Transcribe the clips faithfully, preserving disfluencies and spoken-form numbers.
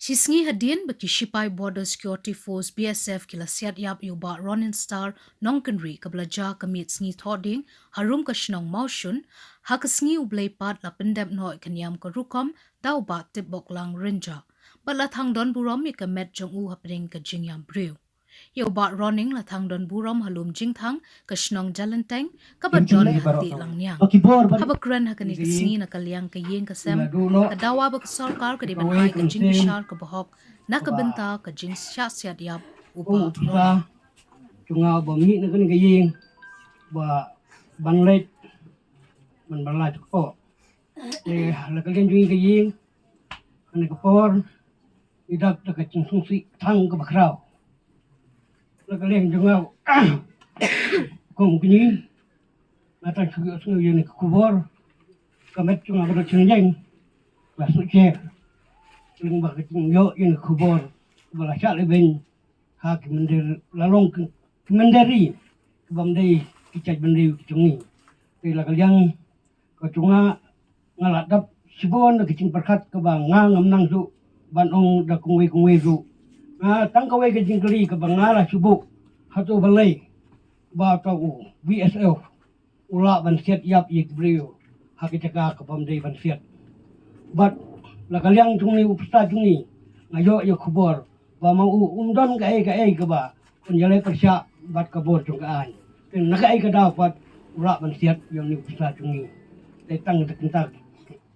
Shi sngi hadien ba ki shipai Border Security Force, B S F, ki la siat ïap ïa u Bah Ronin Star Nongkynrih, kaba la jia ka miet sngi Thohdieng harum ka shnong Mawshun, ha ka sngi U Blei pat la pyndep noh ïa ka niam ka rukom da u Bah Tipboklang Rynjah, bad la thang don burom ïa ka met jong u hapdeng ka jingïam briew. Ïa u Bah Ronin la thang don burom ha lum jingthang ka shnong Jalenteng, kaba don ha Tih Langniang. Haba kren ha kane ka sngi na ka liang ka ïing ka sem, ka dawa ba ka sorkar ka dei ban ai ka jingbishar kaba hok na ka bynta ka jingshah siat ïap u Bah Ronin. Jong nga ba mih na kane ka ïing ba ban leit ban ban lait ko. Eh, la ka liang jong ka ïing, kane ka por i dak da ka jingsngewsih tang kaba khraw. La ka liang jong nga kum kine, nga tang shu ïohsngew ïa kane ka khubor, ka met jong nga ka dang sngewjeng, la sngewsih. Lyngba ka jingïoh ïa kane ka khubor ba la shah lehbeiñ ha ki mynder, la long ki, ki mynder ri, ki bym dei ki jaitbynriew ki jong ngi. Te la ka liang ka jong nga, nga la dap shibun na ki jingpyrkhat kaba nga ngam nang shuh ban ong da kawei kawei ruh. Nga tang kawei ka jingkylli kaba nga la shu buh, hato balei ba uta u B S F u lah ban siat ïap ïa ki briew ha ki jaka ka bym dei ban siat. Bad la ka liang jong ngi u pisa jong ngi, nga ïoh ïa khubor ba ma u um don kaei kaei kaba un ïaleh pyrshah bad ka bor jong ka aiñ. Te na kaei ka daw pat u lah ban siat ïa une u pisa jong ngi. Te tang da kynta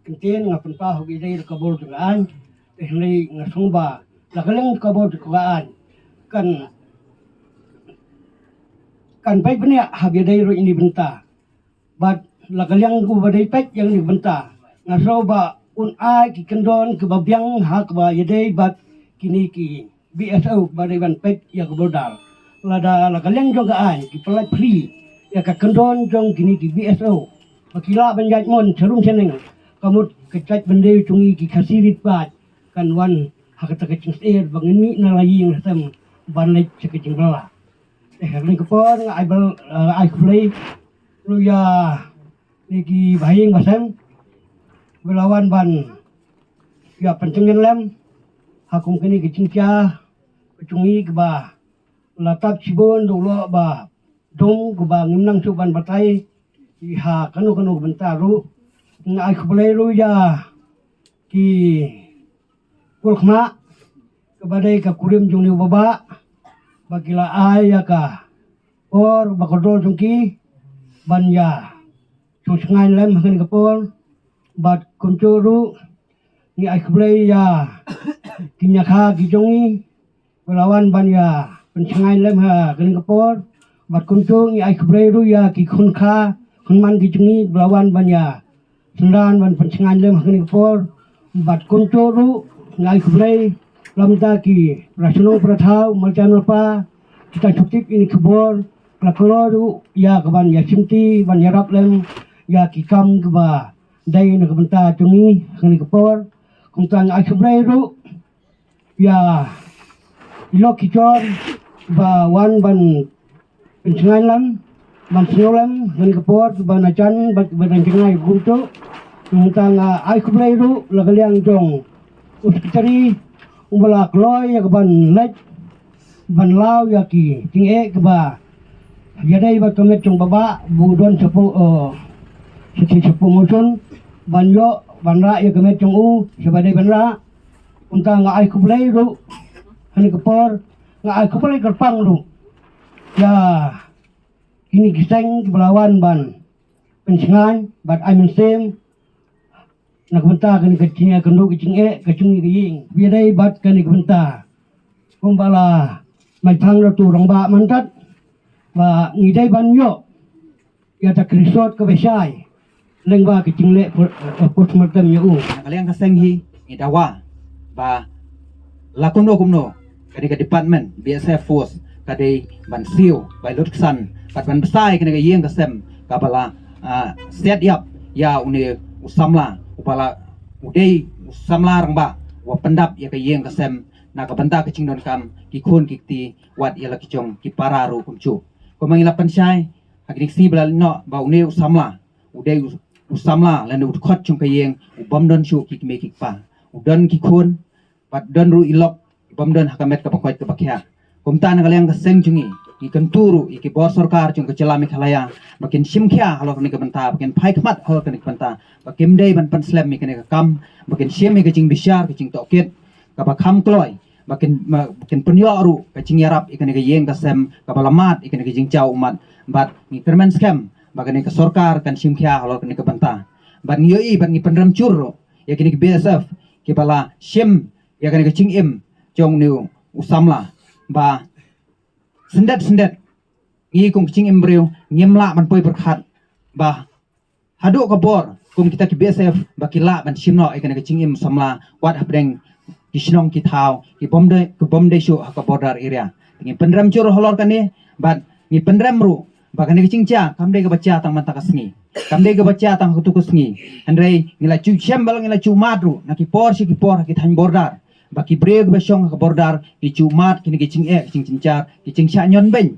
kyntien nga pynpaw ha ba ïadei da ka bor jong ka aiñ. Te hynrei nga sngew ba la ka liang ka bor jong ka aiñ kan, kan peit bniah ha ba ïadei ruh ïa kane ka bynta. Bad la ka liang kaba dei peit ïa kane ka bynta, nga sngew ba un ai ki kyndon kiba biang ha kaba ïadei bad kine ki B S F ba dei ban peit ïa ka border. Lada la ka liang jong ka aiñ ki pynlait free ïa ka kyndon jong kine ki B S F ba ki lah ban ïaid mon sharum shaneng, ka mut ka jaitbynriew jong ngi ki Khasi rit paid kan wan ha kata ka jingsyier ba ngin mih na la ïing la sem ban leit sha ka jingbylla. Eh, ha kane ka por nga ai bal, eh, ai khublei ruh ïa kine ki bahaïing bahasem ba la wan ban ïa pynchyngian lem ha kum kane ka jingkhia ka jong ngi kaba la tap shibun da u lyoh ba dum kaba ngim nang shuh ban batai ha kano kano ka bynta ruh. Nga ai khublei ruh ïa ki kulkhmah kaba dei ka kurim jong une u Bah ba ki la ai ïa ka por ba kordor jong ki ban ïa shong shngaiñ lem ha kane ka por. Bad kumjuh ruh ngi ai khublei ïa ki ñiakha ki jong ngi ba la wan ban ïa pynshngaiñ lem ha kane ka por. Bad kumjuh ngi ai khublei ruh ïa ki khun kha khun man ki jong ngi ba la wan ban ïa synran ban pynshngaiñ lem ha kane ka por. Bad kumjuh ruh ngi ai khublei lem da ki para shnong para thaw, maljan malpa, kita shu tip ïa kane ka bor, la kloi ruh ïa ka ban ïa shimti ban ïarap lem ïa ki kam kiba dei na ka bynta jong ngi ha kane ka por. Kumta ngi ai khublei ruh ïa i lok ki jor ba wan ban pynshngaiñ lem, ban sngewlem ha kane ka por, ba na jan bad ba dang jngai kumjuh. Kumta nga ai khublei ruh la ka liang jong u sekretari uba la kloi ïa ka ban leit ban law ïa ki jingeh kiba ïadei bad ka met jong u Bah ba u don shapoh, eh, sha sha shapoh Mawshun ban ïoh ban rah ïa ka met jong u shaba dei ban rah. Kumta nga ai khublei ruh ha kane ka por, nga ai khublei kyrpang ruh ïa kine ki seng kiba la wan ban pynshngaiñ bad ai mynsiem na ka bynta kane ka jingeh, ka jingeh ka jong ngi ka ïing ba ïadei bad kane ka bynta. Kumba la mai phang da uto u rangbah mynta ba ngi dei ban ïoh ïa kata ka result kaba shai lyngba ka jingleh po-, eh, postmortem ïa u. Na ka liang ka seng hi ngi dawa ba la kumno kumno kane ka department B S F force ka dei ban siew, ban lut ksan bad ban bsa ïa kane ka ïing ka sem kaba la, ah, siat ïap ïa une u samla uba la u dei u samla rangbah uba pyndap ïa ka ïing ka sem na ka bynta ka jingdonkam ki khun ki kti wat ïa la ki jong ki para ruh kumjuh. Kumba ngi la pynshai ha kine ki sngi ba la leit noh ba une u samla u dei u, u samla lane u dkhot jong ka ïing u bym don shuh ki kmie ki kpa. U don ki khun, bad don ruh i lok i bym don ha ka met kaba koit kaba khiah. Kumta na ka liang ka seng jong ngi, ngi kyntu ruh ïa ki bor sorkar jong ka jylla Meghalaya ba kin shim khia halor kane ka bynta, ba kin phai khmat halor kane ka bynta, ba kim dei ban pynslem ïa kane ka kam, ba kin shim ïa ka jingbishar, ka jingtohkit kaba kham kloi, ba kin, ba kin pynïoh ruh ka jingïarap ïa kane ka ïing ka sem kaba la mad ïa kane ka jingjaw ummat. Bad ngi kyrmen skhem ba kane ka sorkar kan shim khia halor kane ka bynta. Bad ngi ïohi bad ngi pynrem jur ruh ïa kine ki B S F kiba la shim ïa kane ka jingim jong une u samla, ba syndet syndet ngi kum ka jingim briew ngim lah ban poi pyrkhat ba haduh ka bor kum kita ki B S F ba ki lah ban shim noh ïa kane ka jingim samla wat hapdeng ki shnong ki thaw ki bym dei, ki bym dei shuh ha ka border area. Ngi pynrem jur halor kane, bad ngi pynrem ruh ba kane ka jingjia kam dei kaba jia tang mynta ka sngi, kam dei kaba jia tang ha katu ka sngi. Hynrei ngi la ju shem ba la ngi la ju mad ruh na ki por sha ki por ha ki thaiñ border, ba ki briew kiba shong ha ka border ki ju mad kine ki jingeh, ki jingjynjar, ki jingshah ñion beiñ.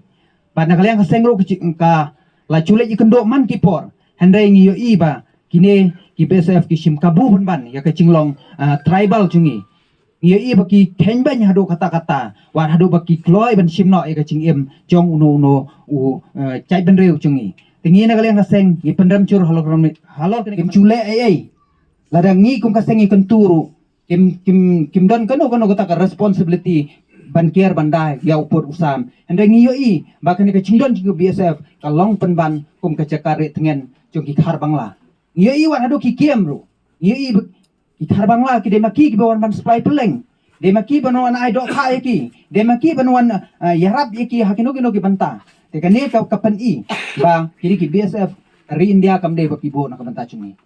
Bad na ka liang ka seng ruh ka jing, ka la ju leit ïakynduh man ki por. Hynrei ngi ïohi ba kine ki B S F ki shim kabu pynban ïa ka jinglong, ah, tribal jong ngi. Ngi ïohi ba ki kheiñ beiñ haduh katta katta, wat haduh ba ki kloi ban shim noh ïa ka jingim jong uno uno u, eh, jaitbynriew jong ngi. Te ngi na ka liang ka seng ngi pynrem jur halor, halor kane, kim ju leh ei ei. Lada ngi kum ka seng ngi kyntu ruh, kim, kim, kim don kano kano kata ka responsibility ban care ban da ïa u pud u sam. Hynrei ngi ïohi ba kane ka jingdon jong ka B S F ka long pynban kum ka jaka rieh tngen jong ki Khar Bangla. Ngi ïohi wat haduh ki kiem ruh, ngi ïohi ba ki Khar Bangla ki dei ma ki kiba wan ban supply pylleng, dei ma ki ban wan ai dohkha ïa ki, dei ma ki ban wan, eh, ïarap ïa ki ha kino kino ki bynta. Te kane ka, ka pyni ba kine ki B S F ka ri India kam dei ba ki buh na ka bynta jong ngi.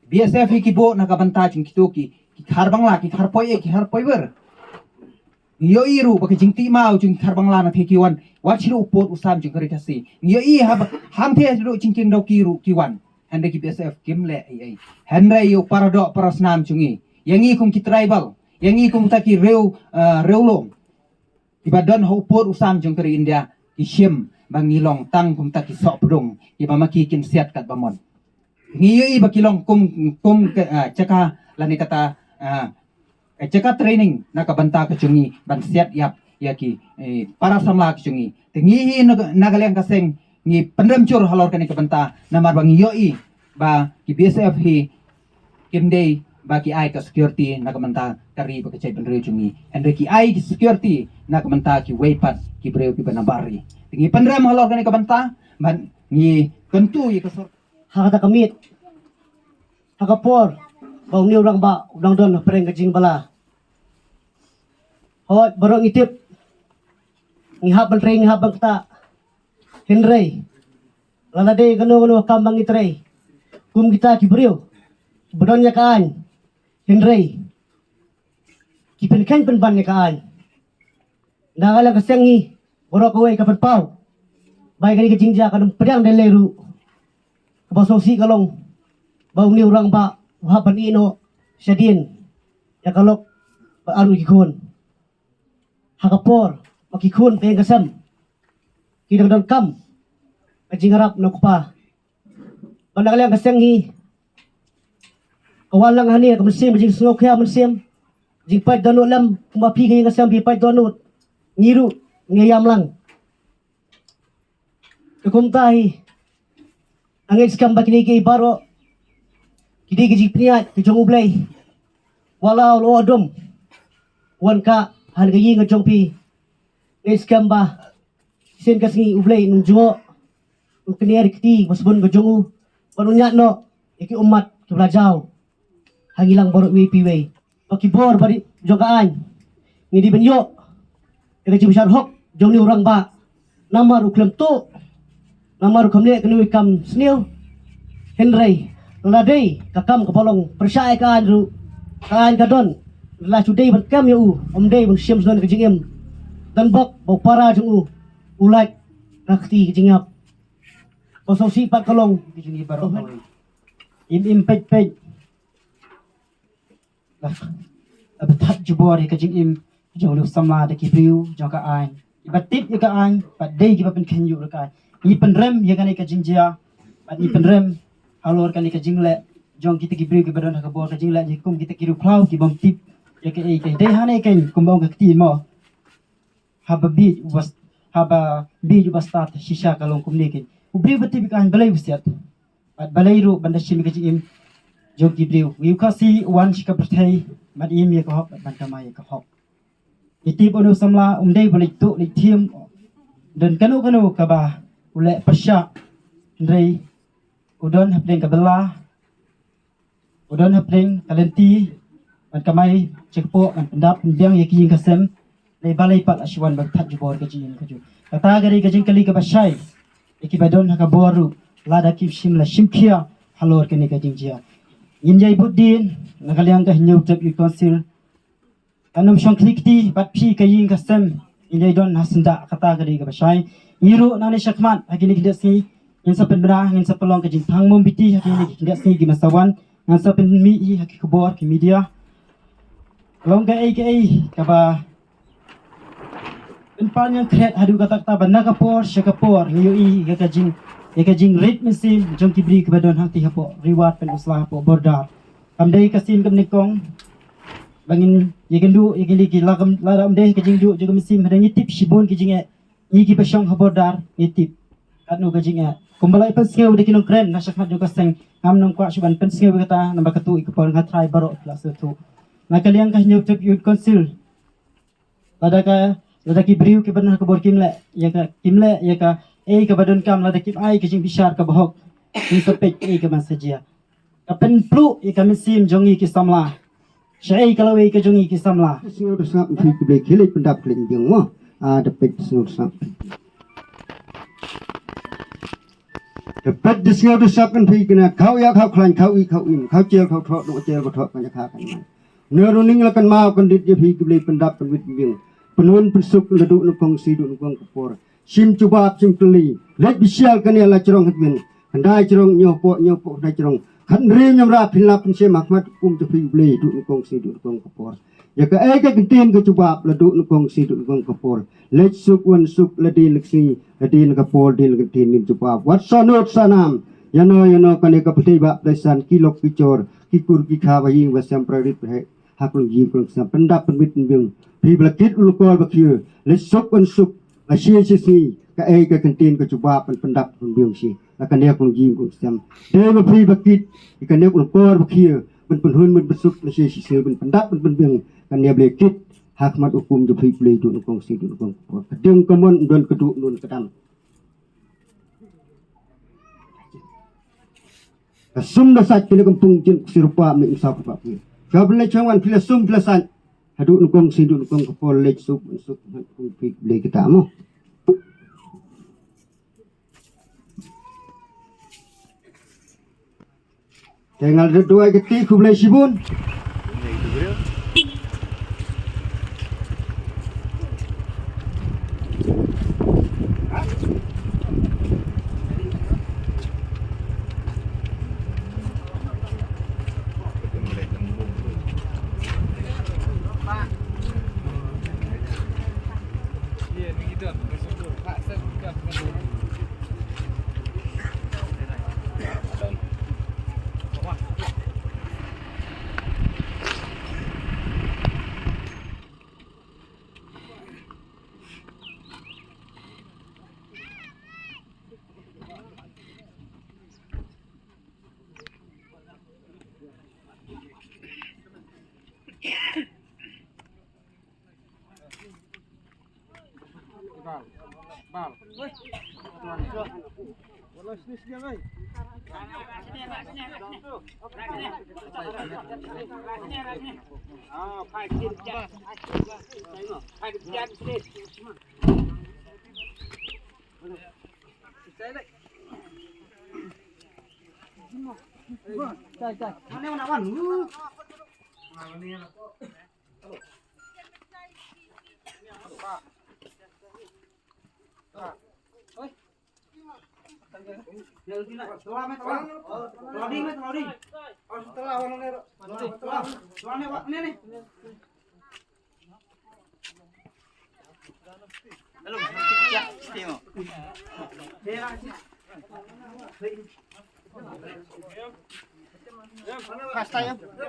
B S F hi ki buh na ka bynta jong kito ki, ki Khar Bangla, ki Khar Poi, eh, ki Khar Poi Wer. Ngi ïohi ruh ba ka jingtih maw jong ki Khar Bangla na thei ki wan wat sha u pud u sam jong ka ri Khasi. Ngi ïohi haba, hangtei ruh jingkieng dawki ruh ki wan. Hynrei ki B S F kim leh ei ei. Hynrei ïa u para doh para snam jong ngi, ïa ngi kum ki tribal, ïa ngi kum kita ki riew, eh, riew lum kiba don ha u pud u sam jong ka ri India, ki shim ba ngi long tang kum kita ki sohpdung kiba ma ki kin siat katba mon. Ngi ïohi ba ki long kum, kum ka, ah, jaka lane kata, ah, ka jaka training na ka bynta ka jong ngi ban siat ïap ïa ki, eh, para samla ka jong ngi. Te ngi hi na, na ka liang ka seng ngi pynrem jur halor kane ka bynta namar ba ngi ïohi ba ki B S F hi kim dei ba ki ai ka security na ka bynta ka ri bad ka jaitbynriew jong ngi. Hynrei ki ai ki security na ka bynta kiwei pat ki briew kiba na bar ri. Te ngi pynrem halor kane ka bynta bad ngi kyntu ïa ka sor- Ha kata ka miet, ha ka por ba une u rangbah u dang don hapdeng ka jingbala, hooid, baroh ngi tip, ngi hap ban trei, ngi hap ban ktah. Hynrei lada dei kano kano ka kam ba ngi trei kum kita ki briew kiba don ïa ka aiñ, hynrei ki pynkheiñ pynban ïa ka aiñ. Na ka liang ka seng ngi, baroh kawei ka pynpaw ba ïa kane ka jingjia kan ym pdiang da lei ruh. Kaba sngewsih ka long ba une u rangbah u hap ban ïeh noh shadien ïa ka lok bad arngut ki khun, ha ka por ba ki khun ka ïing ka sem ki dang donkam ka jingïarap na u kpa. Bad na ka liang ka seng hi, ka wan lang hangne ka mynsiem, ka jingsngewkhia mynsiem, jingpait dohnud lem, kumba phi ka ïing ka sem phi pait dohnud, ngi ruh ngi ïam lang. Te kumta hi, nga ngeit skhem ba kine kiei baroh ki dei ki jingpynïaid ka jong U Blei. Wat la u la dum wan ka ha ka ïing ka jong phi, nga ngeit skhem ba shisien ka sngi U Blei un jngoh, un knieh ïa ka kti ba sbun ka jong u, ban ñiad noh ïa ki ummat kiba la jaw ha ngi lang baroh iwei pa iwei. Ba ki bor ba dei jong ka aiñ ngi dei ban ïoh ïa ka jingbishar hok jong une u rangbah. Namar u khlem tuh, namar u khlem leh kano kano ka kam sniew. Hynrei lada dei ka kam kaba long pyrshah ïa ka aiñ ruh, ka aiñ ka don, lada shu dei ban kem ïa u, ym dei ban shim shnong ka jingim. Don bok ba u para jong u u lait na ka kti ka jingïap. Ba sngewsih pat ka long, ka jingïap baroh kawei. Im im peit peit. Lah, la bthah jubor ïa ka jingim jong u samla da ki briew jong ka aiñ. Kiba tip ïa ka aiñ bad dei kiba pynkheiñ ïa ka aiñ. Ngi pynrem ïa kane ka jingjia bad ngi pynrem halor kane ka jingleh jong kita ki briew kiba don ha ka bor ka jingleh jong ki kum kita ki riewkhlaw ki bym tip Ïa kaei kaei. Dei hangne kein kumba ong ka ktien mo. Haba bieit u bas, haba bieit u bastad shisha ka long kumne kein. U briew ba tip ïa ka aiñ balei u siat. Bad balei ruh ban da shim ïa ka jingim jong ki briew. Ïa u Khasi u wan sha ka pyrthei ban im ïa ka hok bad ban kamai ïa ka hok. Ngi tip une u samla um dei ba leit tuh leit thiem. Don kano kano kaba u leh pyrshah. Hynrei u don hapdeng ka bylla, u don hapdeng ka lynti ban kamai, check po ban pyndap pynbiang ïa ki ïing ka sem. Lei balei pat la shu wan ban thait jubor ka jingim ka jong. Kata ka dei ka jingkylli kaba shai ïa kiba don ha ka bor ruh, lada kim shym la shim khia halor kane ka jingjia. Ngin ïai bud dien na ka liang ka Hynñiewtrep Youth Council. Kan ym shong khlieh kti bad phi ka ïing ka sem, ngin ïai don ha syndah. Kata ka dei kaba shai. Ngi ruh nangne shakhmat ha kine ki khyndiat sngi ngin sa pynbna, ngin sa pynlong ka jingthang mombiti ha kine ki khyndiat sngi kiba sa wan. Ngan sa pynmih hi ha ki khubor ki media. Long kaei kaei kaba pynpang ïa ka khret haduh katta katta ba na ka por sha ka por ngi ïohi ïa ka jing, ïa ka jingrit mynsiem jong ki briew kiba don hangtei hapoh Ri Wat, pynusla hapoh border. Kam dei ka sien kam nyngkong ba ngin ïakynduh ïa kine ki, lada kam, lada kam dei ka jingduh jong ka mynsiem, hynrei ngi tip shibun ki jingeh. Ngi kiba shong ha border ngi tip katno ka jingeh. Kumba la pynsngew da ki nongkren na shakhmat jong ka seng, ngam nang kwah shuh ban pynsngew ïa kata, namar katu ïa ka por nga trai baroh ki la sngewthuh. Na ka liang ka Hynñiewtrep Youth Council, lada ka, lada ki briew kiba don ha ka bor kim leh ïa ka, kim leh ïa kaei kaba donkam, lada kim ai ka jingbishar kaba hok, ngin sa peit ei ka ban sa jia. Ka pynpluh ïa ka mynsiem jong ngi ki samla. Shaei ka lawei ka jong ngi ki samla. Sngewthuh sngap phi ki Blei, khie leit pyndap khie leit pynbiang mo. Ah, da peit sngewthuh sngap. Da peit da sngewthuh sngap phi kane. Khaw ïa khaw khlaiñ, khaw i khaw im, khaw jel khaw thoh, dang jel ba thoh kan ïa kha kan man. Nero ning la kan mau kan dit ïa phi ki Blei, pyndap pynwit pynbiang. Pynhun pynsuk, la duh nyngkong sngi duh nyngkong ka por. Shim jubab shim kylli. Leit bishar kane la jrong hadien. Khyndai jrong, hynñiew hapoh, hynñiew hapoh, khyndai jrong. Khathynriew, hynñiewphew, phin lap phin shem ha khmat u kum jong phi U Blei, duh nyngkong sngi duh nyngkong ka por. Ïa kaei ka kyntien ka jubab, la duh nyngkong sngi duh nyngkong ka por. Leit suk wan suk, la dien la ka sngi, la dien la ka por, dien la ka kyntien, dien jubab. Wat sa nud sa nam. Ïano ïano kane ka pyrthei ba pyrthei san, ki lok ki jor, ki kur ki kha, ba ïing ba sem, ba rit ba heh. Ha ka longïing ka longsem, pyndap pynwit pynbiang. Phi ba la kit u longkor ba khia, leit suk wan suk, la shi shi sngi, kaei ka kyntien ka jubab ban pyndap pynbiang shi. La kane ka longïing ka longsem. Dei ba phi ba kit ïa kane ka longkor ba khia ban pynhun ban pynsuk, la shi shi sngi ban pyndap ban pynbiang. Kane ba la kit ha khmat u kum jong phi U Blei, duh nyngkong sngi duh nyngkong ka por. Ka dieng ka mon, don ka duh, don ka dam. Ka sum da sait, phi la kynpung jin ksi rupa, mih msa phi ba phi. Ka phi la chong wan, phi la sum phi la sait. Haduh nyngkong sngi duh nyngkong ka por, leit suk suk, ha kum phi Blei kita mo. Te nga la duwai kti, khublei shibun.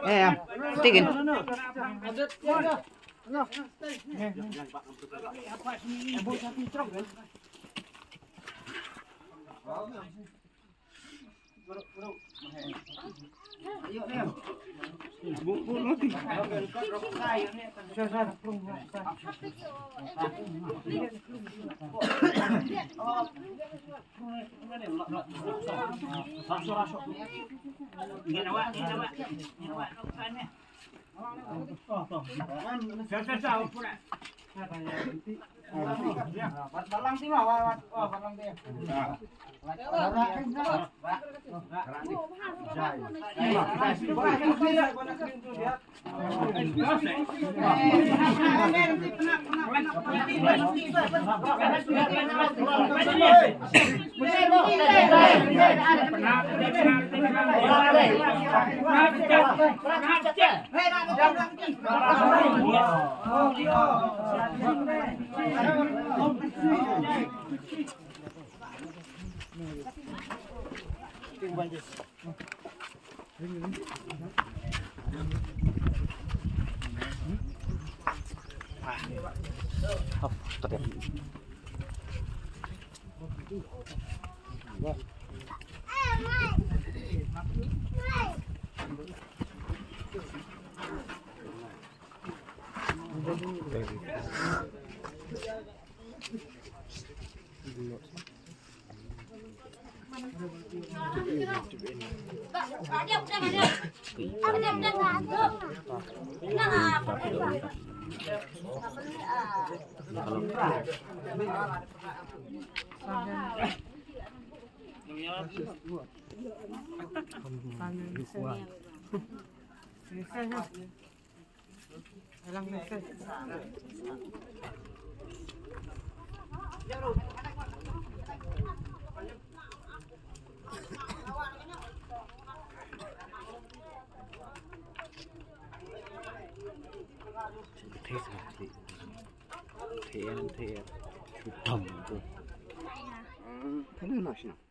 Eh, em. Tigin.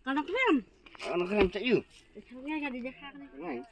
Kana klam? Kana klam tak you? Kana klam.